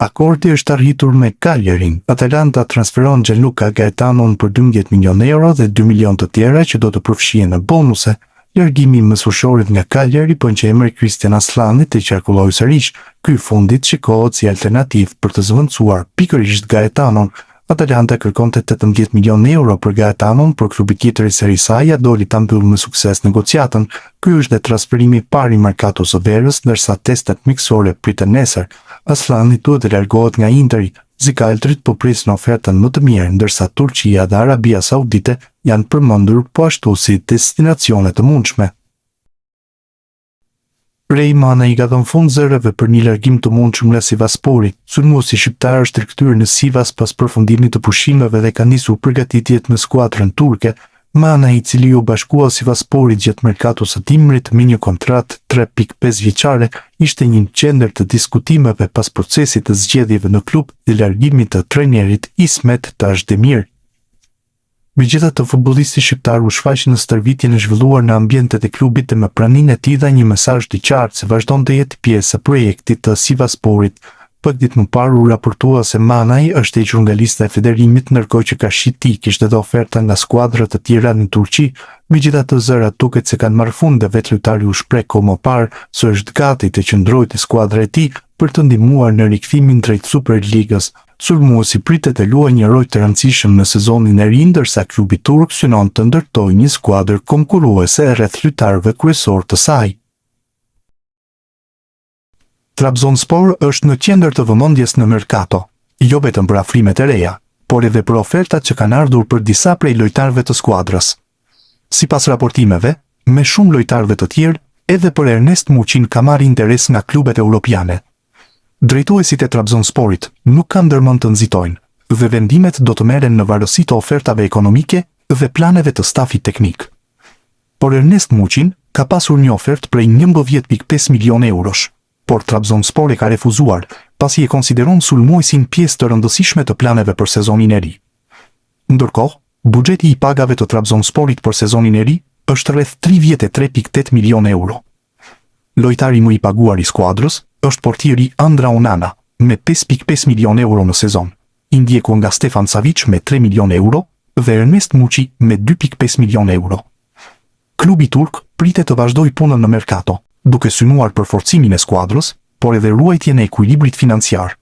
Akordi është arritur me Cagliarin. Atalanta transferon Gianluca Gaetanon për 12 milionë euro dhe 2 milionë të tjera që do të përfshihen në bonuse. Largimi i mesfushorit nga Cagliari bën që emri Kristjan Asllanit të qarkullojë sërish. Ky i fundit shikohet si alternativë për të zëvendësuar pikërisht Gaetanon. Atalanta kërkonte 18 milionë euro për Gaetanon, por klubi tjetër i Serisë A ia doli ta mbyllë me sukses negociatën. Ky është dhe transferimi i parë i merkatos së verës, ndërsa testet mjekësore priten nesër. Asllani duhet të largohet nga Interi. Zikaltrit po presin ofertën më të mirë, ndërsa Turqia dhe Arabia Saudite janë përmendur po ashtu si destinacione të mundshme. Rey Manaj i ka dhënë fund zërave për një largim të mundshëm nga Sivaspori. Sulmuesi shqiptar është rikthyer në Sivas pas përfundimit të pushimeve dhe ka nisur përgatitjet me skuadrën turke. Manaj, i cili iu bashkua Sivasporit gjatë merkatos së dimrit me një kontratë 3.5 vjeçare, ishte në qendër të diskutimeve pas procesit të zgjedhjeve në klub dhe largimit të trajnerit Ismet Tashdemir. Megjithatë, futbollisti shqiptar u shfaq në stërvitjen e zhvilluar në ambientet e klubit dhe me praninë e tij dha një mesazh të qartë se vazhdon të jetë pjesë e projektit të Sivasporit. Pak ditë më parë u raportua se Manaj është hequr nga lista e federimit ndërkohë që karshi tij kishte edhe oferta nga skuadra të tjera në Turqi. Megjithatë zërat duket se kanë marrë fund dhe vetë lojtari u shpreh kohë më parë se është gati të qëndrojë te skuadra e tij për të ndihmuar në rikthimin drejt Superligës. Sulmuesi pritet të luajë një rol të rëndësishëm në sezonin e ri ndërsa klubi turk synon të ndërtojë një skuadër konkurruese rreth lojtarëve kryesorë të saj. Trabzonspor është në qendër të vëmendjes në merkato, jo vetëm për afrimet e reja, por edhe për ofertat që kanë ardhur për disa prej lojtarëve të skuadrës. Sipas raportimeve, mes shumë lojtarëve të tjerë, edhe për Ernest Muçin ka marrë interes nga klubet europiane. Drejtuesit e Trabzonsporit nuk kanë ndërmend të nxitojnë, dhe vendimet do të merren në varësi të ofertave ekonomike dhe planeve të stafit teknik. Për Ernest Muçin ka pasur një ofertë prej 11,5 milionë eurosh, por Trabzonspor e ka refuzuar, pasi e konsideron sulmuesin pjesë të rëndësishme të planeve për sezonin e ri. Ndërkohë, buxheti i pagave të Trabzonsporit për sezonin e ri është rreth 33,8 milionë euro. Lojtari më i paguar i skuadrës është portieri Andra Onana, me 5,5 milionë euro në sezon, i ndjekur nga Stefan Savic me 3 milionë euro dhe Ernest Muçi me 2,5 milionë euro. Klubi turk pritet të vazhdojë punën në merkato, duke synuar përforcimin e skuadrës, por edhe ruajtjen e ekuilibrit financiar.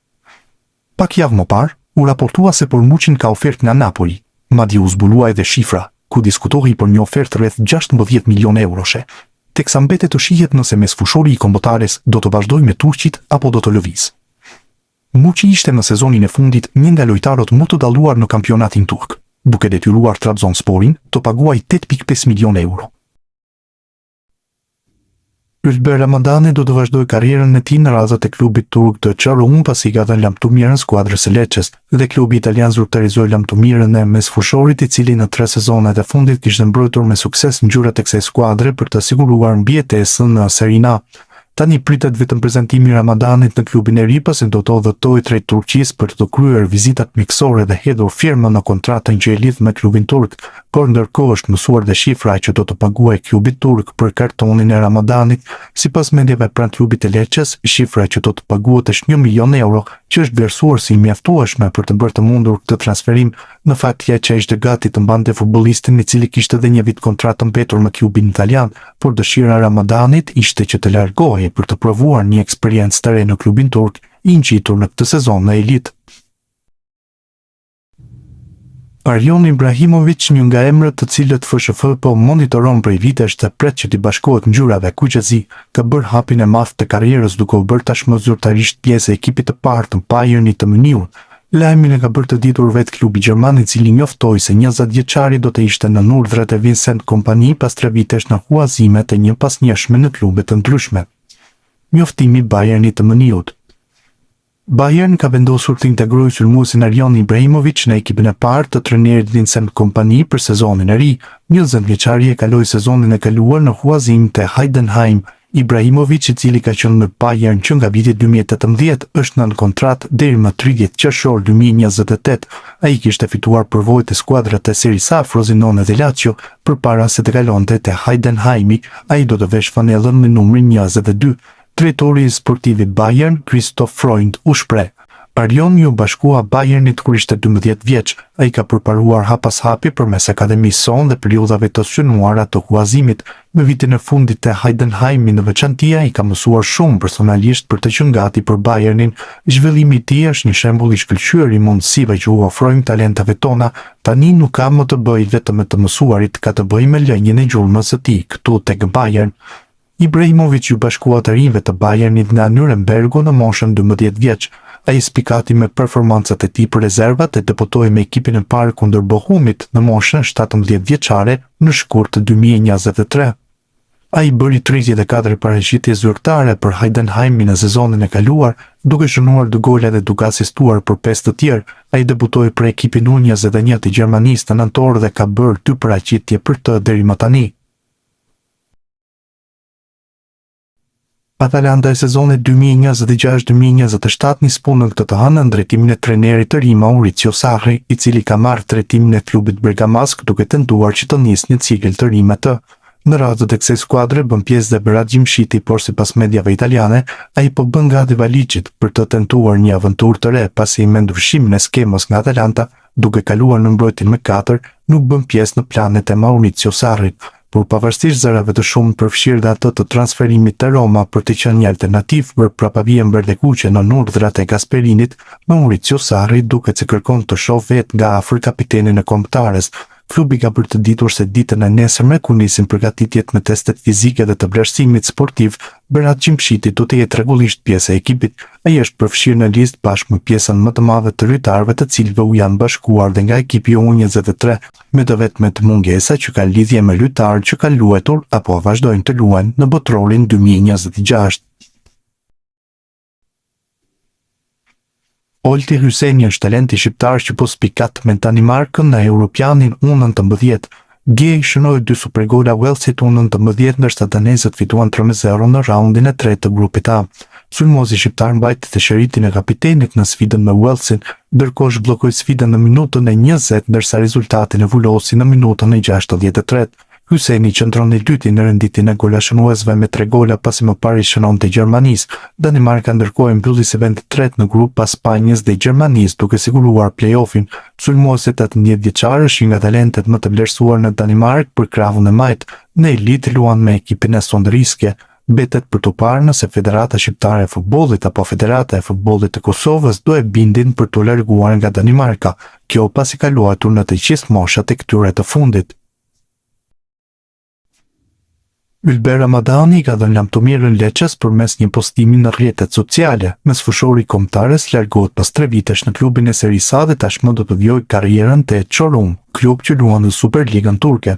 Pak javë më parë, u raportua se për Muçin ka ofertë nga Napoli, madje u zbulua edhe shifra, ku diskutohej për një ofertë rreth 16 milionë euroshe, teksa mbetet të shihet nëse mesfushori i kombëtares do të vazhdojë me turqit apo do të lëvizë. Muçi ishte në sezonin e fundit një nga lojtarët më të dalluar në kampionatin turk, duke detyruar Trabzonsporin të paguajë 8,5 milionë euro. Ylber Ramadani do të vazhdojë karrierën e tij në radhët e klubit turk të Çorum pasi i ka dhënë lamtumirën skuadrës së Lecces dhe klubi italian zyrtarizoi lamtumirën e mesfushorit i cili në tre sezonet e fundit kishte mbrojtur me sukses ngjyrat e kësaj skuadre për të siguruar mbijetesën në Serinë A. Tani pritet vetëm prezantimi i Ramadanit në klubin e ri pasi do të udhëtojë drejt Turqisë për të kryer vizitat mjekësore dhe hedhur firmën në kontratën që e lidh me klubin turk, por ndërkohë është mësuar dhe shifra që do të paguajë klubi turk për kartonin e Ramadanit. Sipas mediave pranë klubit të Lecces, shifra që do të paguhet është 1 milion euro, që është vlerësuar si e mjaftueshme për të bërë të mundur këtë transferim. Në fakt, Lecce ishte gati të mbante futbollistin i cili kishte dhe një vit kontratë të mbetur me klubin italian, por dëshira e Ramadanit ishte që të largohej për të provuar një eksperiencë të re në klubin turk, i ngjitur në këtë sezon në elitë. Arijon Ibrahimovic, një nga emrat të cilët FSHF po monitoron prej vitesh dhe pret që t'i bashkohet ngjyrave kuqezi, ka bërë hapin e madh të karrierës duke u bërë tashmë zyrtarisht pjesë e ekipit të parë të Bayernit të Mynihut. Lajmin e ka bërë të ditur vetë klubi gjerman i cili njoftoi se 20 vjeçari do të ishte nën urdhrat e Vincent Kompany pas tre vitesh në huazime të njëpasnjëshme në klube të ndryshme. Njoftimi i Bayernit të Mynihut. Bayern ka vendosur të integrojë sulmuesin Arijon Ibrahimovic në ekipin e parë të trajnerit Vincent Kompany për sezonin e ri. 20 vjeçari e kaloi sezonin e kaluar në huazim te Heidenheim. Ibrahimovic, i cili ka qenë me Bayern që nga viti 2018, është nën kontratë deri më 30 qershor 2028. Ai kishte fituar përvojë te skuadrat e Serisë A, Frosinone dhe Lazio, përpara se të kalonte te Heidenheimi. Ai do të veshë fanellën me numrin 22. Drejtori sportiv i Bayern, Christoph Freund, u shpreh. Arjon iu bashkua Bayernit kur ishte 12 vjeç. Ai ka përparuar hap pas hapi përmes akademisë sonë dhe periudhave të synuara të huazimit. Në vitin e fundit te Heidenheimi në veçanti ai ka mësuar shumë personalisht për të qenë gati për Bayernin. Zhvillimi i tij është një shembull i shkëlqyer i mundësive që u ofrojmë talenteve tona. Tani nuk ka më të bëjë vetëm me të mësuarit, ka të bëjë me lënien e gjurmës së tij këtu tek Bayern. Ibrahimovic iu bashkua të rinjve të Bayernit nga Nurembergu në moshën 12 vjeç. Ai spikati me performancat e tij për rezervat dhe debutoi me ekipin e parë kundër Bochumit në moshën 17 vjeçare në shkurt të 2023. Ai bëri 34 paraqitje zyrtare për Heidenheimin në sezonin e kaluar, duke shënuar dy gola dhe duke asistuar për pesë të tjerë. Ai debutoi për ekipin U21 të Gjermanisë në nëntor dhe ka bërë dy paraqitje për të deri më tani. Atalanta e sezonit 2026-2027 nis punën këtë të hënë nën drejtimin e trajnerit të ri Maurizio Sarri, i cili ka marrë drejtimin e klubit bergamask duke tentuar që të nisë një cikël të ri me të. Në radhët e kësaj skuadre bën pjesë dhe Berat Gjimshiti, por sipas mediave italiane, ai po bën gati valixhet për të tentuar një aventurë të re, pasi me ndryshimin e skemës nga Atalanta, duke kaluar në mbrojtjen me katër, nuk bën pjesë në planet e Maurizio Sarrit. Por pavarësisht zërave të shumtë, përfshirë dhe atë të transferimit te Roma për të qenë një alternativë për prapavijën verdhekuqe nën urdhrat e Gasperinit, Maurizio Sarri duket se kërkon të shohë vetë nga afër kapitenin e kombëtares. Klubi ka bërë të ditur se ditën e nesërme, kur nisin përgatitjet me testet fizike dhe të vlerësimit sportiv, Berat Gjimshiti do të jetë rregullisht pjesë e ekipit. Ai është përfshirë në listë bashkë me pjesën më të madhe të lojtarëve të cilëve u janë bashkuar dhe nga ekipi U23, me të vetmet mungesa që kanë lidhje me lojtarë që kanë luajtur apo vazhdojnë të luajnë në Botërorin 2026. Olti Hyseni është talenti shqiptar që po spikat me Danimarkën në Europianin U19. Dje i shënoi dy supergola Uellsit U19 ndërsa danezët fituan 3-0 në raundin e tretë të grupit A. Sulmuesi shqiptar mbajti të shiritin e kapitenit në sfidën me Uellsin, ndërkohë zhbllokoi sfidën në minutën e 20 ndërsa rezultatin e vulosi në minutën e 63. Hyseni qëndron i dyti në renditjen e golashënuesve me tre gola pasi më parë i shënonte Gjermanisë. Danimarka ndërkohë e mbylli si vend të tretë në grup pas Spanjës dhe Gjermanisë duke siguruar play-offin. Sulmuesi 18 vjeçar është një nga talentet më të vlerësuar në Danimarkë për krahun e majtë. Në elitë luan me ekipin e Sondriske. Mbetet për t'u parë nëse Federata Shqiptare e Futbollit apo Federata e Futbollit të Kosovës do e bindin për t'u larguar nga Danimarka, kjo pasi ka luajtur në të gjithë moshat e këtyre të fundit. Ylber Ramadani i ka dhënë lamtumirën Lecces përmes një postimi në rrjetet sociale. Mesfushori i kombëtares largohet pas tre vitesh në klubin e Serisë A dhe tashmë do të vijojë karrierën te Çorum, klub që luan në Superligën turke.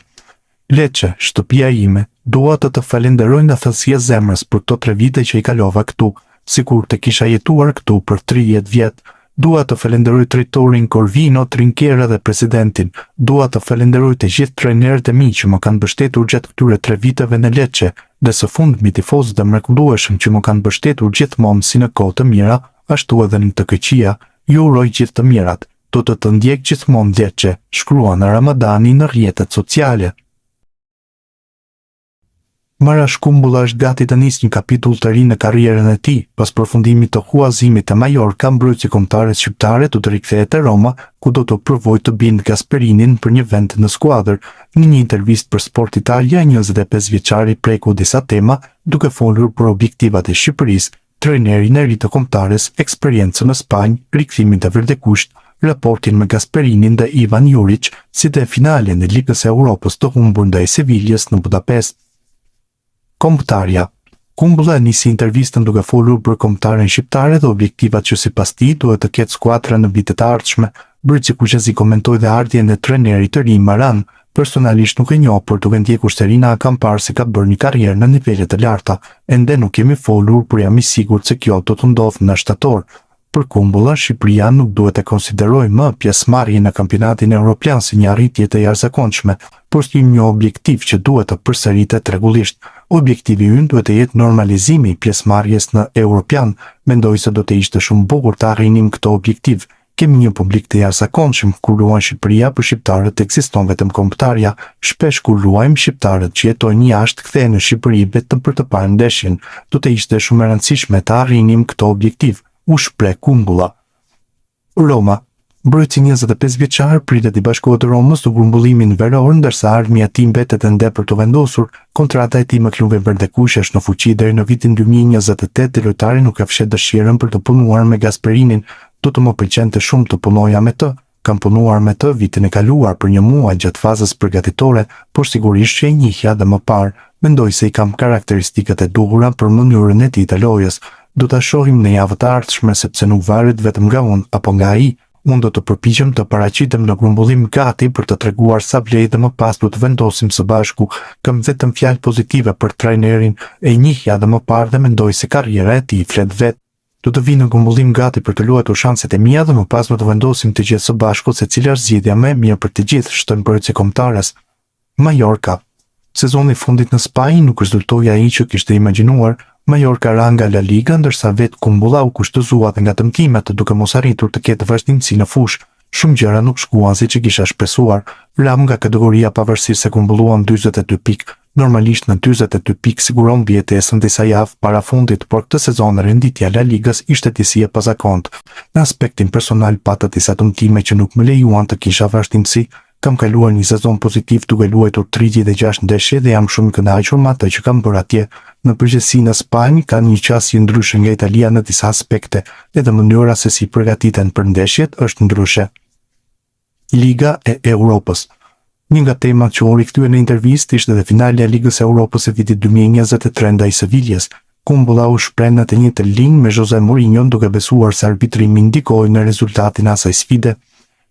Lecce, shtëpia ime, dua të të falenderoj nga thellësia e zemrës për këto tre vite që i kalova këtu, sikur të kisha jetuar këtu për 30 vjet. Dua të falenderoj drejtorin Corvino Trinchiera dhe presidentin. Dua të falenderoj të gjithë trajnerët e mi që më kanë mbështetur gjatë këtyre tre viteve në Lecce dhe së fundmi tifozët e mrekullueshëm që më kanë mbështetur gjithmonë si në kohë të mira, ashtu edhe në të këqija. Ju uroj gjithë të mirat. Do të të ndjek gjithmonë Lecce, shkruan Ramadani në rrjetet sociale. Marash Kumbulla është gati të nisë një kapitull të ri në karrierën e tij. Pas përfundimit të huazimit te Mallorca, mbrojtësi i kombëtares shqiptare do të rikthehet te Roma, ku do të provojë të bindë Gasperinin për një vend në skuadër. Në një intervistë për Sport Italia, 25 vjeçari preku disa tema, duke folur për objektivat e Shqipërisë, trajnerin e ri të kombëtares, eksperiencën në Spanjë, rikthimin te verdhekuqtë, raportin me Gasperinin dhe Ivan Juric, si dhe finalen e Ligës së Europës të humbur ndaj Seviljes në Budapest. Kombëtarja Kumbulla e nisi intervistën duke folur për kombëtaren shqiptare dhe objektivat që sipas tij duhet të ketë skuadra në vitet e ardhshme. Mbrojtësi kuqezi komentoi dhe ardhjen e trajnerit të ri Maran, Personalisht nuk e njoh, por duke ndjekur Serinë A kam parë se ka bërë një karrierë në nivele të larta. Ende nuk kemi folur, por jam i sigurt se kjo do të ndodhë në shtator. Për Kumbulla, Shqipëria nuk duhet të konsiderojë më pjesëmarrjen në Kampionatin Europian si një arritje të jashtëzakonshme, por si një objektiv që duhet të përsëritet rregullisht. Objektivi ynë duhet të jetë normalizimi i pjesëmarrjes në Europian. Mendoj se do të ishte shumë bukur të arrinim këtë objektiv. Kemi një publik të jashtëzakonshëm, kur luan Shqipëria për shqiptarët ekziston vetëm kombëtarja. Shpesh kur luajmë, shqiptarët që jetojnë jashtë kthehen në Shqipëri vetëm për të parë ndeshjen. Do të ishte shumë e rëndësishme të arrinim këtë objektiv, u shpreh Kumbulla. Roma. Mbrojtësi 25 vjeçar pritet t'i bashkohet Romës në grumbullimin veror, ndërsa e ardhmja e tij mbetet ende për t'u vendosur. Kontrata e tij me klubin verdhekuq është në fuqi deri në vitin 2028 dhe lojtari nuk e fsheh dëshirën për të punuar me Gasperinin. Do të më pëlqente shumë të punoja me të. Kam punuar me të vitin e kaluar për një muaj gjatë fazës përgatitore, por sigurisht që e njihja dhe më parë. Mendoj se i kam karakteristikat e duhura për mënyrën e tij të lojës. Do ta shohim në javët e ardhshme sepse nuk varet vetëm nga unë apo nga ai. Unë do të përpiqem të paraqitem në grumbullim gati për të treguar sa vlej dhe më pas do të vendosim së bashku. Kam vetëm fjalë pozitive për trajnerin, e njihja dhe më parë dhe mendoj se karriera e tij flet vetë. Do të vij në grumbullim gati për të luajtur shanset e mia dhe më pas do të vendosim të gjithë së bashku se cila është zgjidhja më e mirë për të gjithë, shtoi mbrojtësi i kombëtares. Mallorca. Sezoni i fundit në Spanjë nuk rezultoi ai që kishte imagjinuar. Mallorca ra nga La Liga, ndërsa vetë Kumbulla u kushtëzua dhe nga dëmtimet, duke mos arritur të ketë vazhdimësi në fushë. Shumë gjëra nuk shkuan siç e kisha shpresuar. Ramë nga kategoria pavarësisht se grumbulluam 42 pikë. Normalisht në 42 pikë siguron mbijetesën disa javë para fundit, por këtë sezon renditja e La Ligës ishte disi e pazakontë. Në aspektin personal pata disa dëmtime që nuk më lejuan të kisha vazhdimësi. Kam kaluar një sezon pozitiv duke luajtur 36 ndeshje dhe jam shumë i kënaqur me atë që kam bërë atje. Në përgjithësi në Spanjë kanë një qasje ndryshe nga Italia në disa aspekte, edhe mënyra se si përgatiten për ndeshjet është ndryshe. Liga e Europës. Një nga temat që u rikthye në intervistë ishte edhe finalja e Ligës së Europës e vitit 2023 ndaj Seviljes. Kumbulla u shpreh në të njëjtën linjë me Jose Mourinho duke besuar se arbitrimi ndikoi në rezultatin e asaj sfide.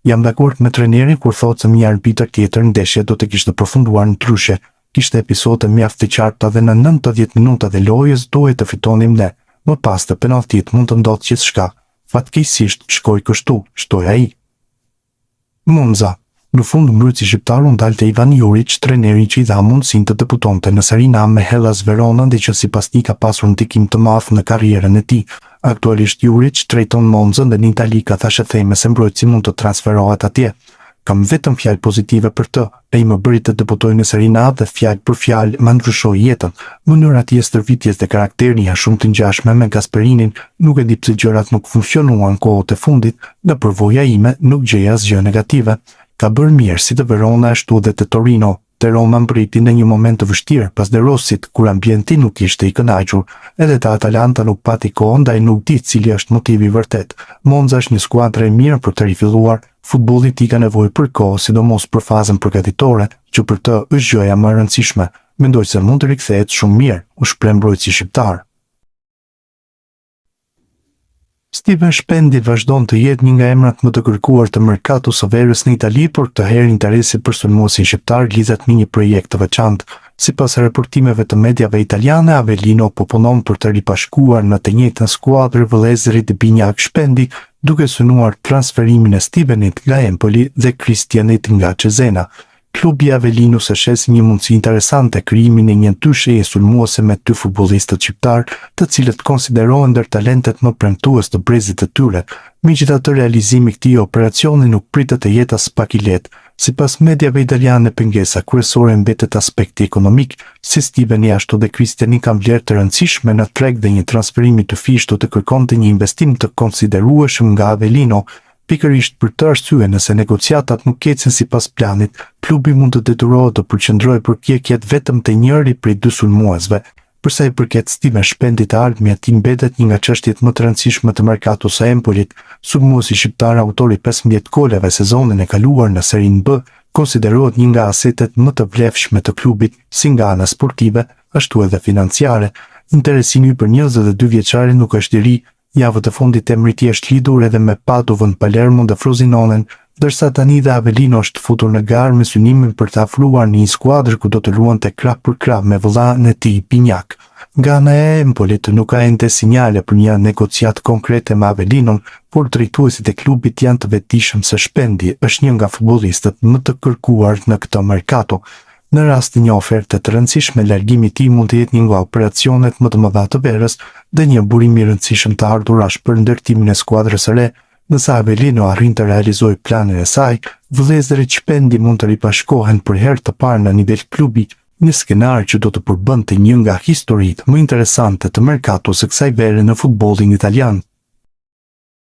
Jam dakord me trajnerin kur thotë se me një arbitër tjetër ndeshja do të kishte përfunduar ndryshe. Kishte episode mjaft të qarta dhe në 90 minutat e lojës duhej të fitonim ne. Më pas te penalltitë mund të ndodhë gjithçka. Fatkeqësisht shkoi kështu, shtoi ai. Monza. Në fund mbrojtësi shqiptar u ndal te Ivan Juric, trajneri që i dha mundësinë të debutonte në Serinë A me Hellas Verona dhe që sipas tij ka pasur ndikim të madh në karrierën e tij. Aktualisht Juric drejton Monzën dhe në Itali ka thashetheme se mbrojtësi mund të transferohet atje. Kam vetëm fjalë pozitive për të. Ai më bëri të debutoj në Serinë A dhe fjalë për fjalë ma ndryshoi jetën. Mënyra e tij e stërvitjes dhe karakteri janë shumë të ngjashme me Gasperinin. Nuk e di pse gjërat nuk funksionuan kohët e fundit, nga përvoja ime nuk gjej asgjë negative. Ka bërë mirë si te Verona ashtu dhe te Torino. Te Roma mbërriti në një moment të vështirë pas De Rossit, kur ambienti nuk ishte i kënaqur. Edhe te Atalanta nuk pati kohë, ndaj nuk di cili është motivi i vërtetë. Monza është një skuadër e mirë për të rifilluar. Futbolli i tij ka nevojë për kohë, sidomos për fazën përgatitore, që për të është gjëja më e rëndësishme. Mendoj se mund të rikthehet shumë mirë, u shpreh mbrojtësi shqiptar. Stiven Shpendi vazhdon të jetë një nga emrat më të kërkuar të merkatos së verës në Itali, por këtë herë interesi për sulmuesin shqiptar lidhet me një projekt të veçantë. Sipas raportimeve të mediave italiane, Avellino po punon për të ribashkuar në të njëjtën skuadër vëllezërit Binjak Shpendi, duke synuar transferimin e Stivenit nga Empoli dhe Kristianit nga Cesena. Klubi i Avelinos e sheh si një mundësi interesante krijimin e një dysheje sulmuese me dy futbollistët shqiptarë, të cilët konsiderohen ndër talentet më premtues të brezit të tyre. Megjithatë, realizimi i këtij operacioni nuk pritet të jetë aspak i lehtë. Sipas mediave italiane, pengesa kryesore mbetet aspekti ekonomik. Si Stiveni ashtu dhe Kristiani kanë vlerë të rëndësishme në treg dhe një transferim i dyfishtë do të kërkonte një investim të konsiderueshëm nga Avellino, Pikërisht për këtë arsye, nëse negociatat nuk ecin sipas planit, klubi mund të detyrohet të përqendrojë përpjekjet vetëm te njëri prej dy sulmuesve. Për sa i përket Stiven Shpendit, e ardhmja e tij mbetet një nga çështjet më të rëndësishme të merkatos së Empolit. Sulmuesi shqiptar, autor i 15 golave sezonin e kaluar në Serinë B, konsiderohet një nga asetet më të vlefshme të klubit, si nga ana sportive, ashtu edhe financiare. Interesimi për 22 vjeçarin nuk është i ri, Javët e fundit emri i tij është lidhur edhe me Padovën, Palermon dhe Frozinonen, ndërsa tani dhe Avellino është futur në garë me synimin për ta afruar në një skuadër ku do të luante krah për krah me vëllanë e tij Binjak. Nga ana e Empolit nuk ka ende sinjale për një negociatë konkrete me Avellinon, por drejtuesit e klubit janë të vetëdijshëm se Shpendi është një nga futbollistët më të kërkuar në këtë merkato. Në rast të një oferte të rëndësishme, largimi i tij mund të jetë një nga operacionet më të mëdha të verës dhe një burim i rëndësishëm të ardhurash për ndërtimin e skuadrës së re. Nëse Avellino arrin të realizojë planin e saj, vëllezërit Shpendi mund të ribashkohen për herë të parë në nivel klubi, një skenar që do të përbënte një nga historitë më interesante të merkatos së kësaj vere në futbollin italian.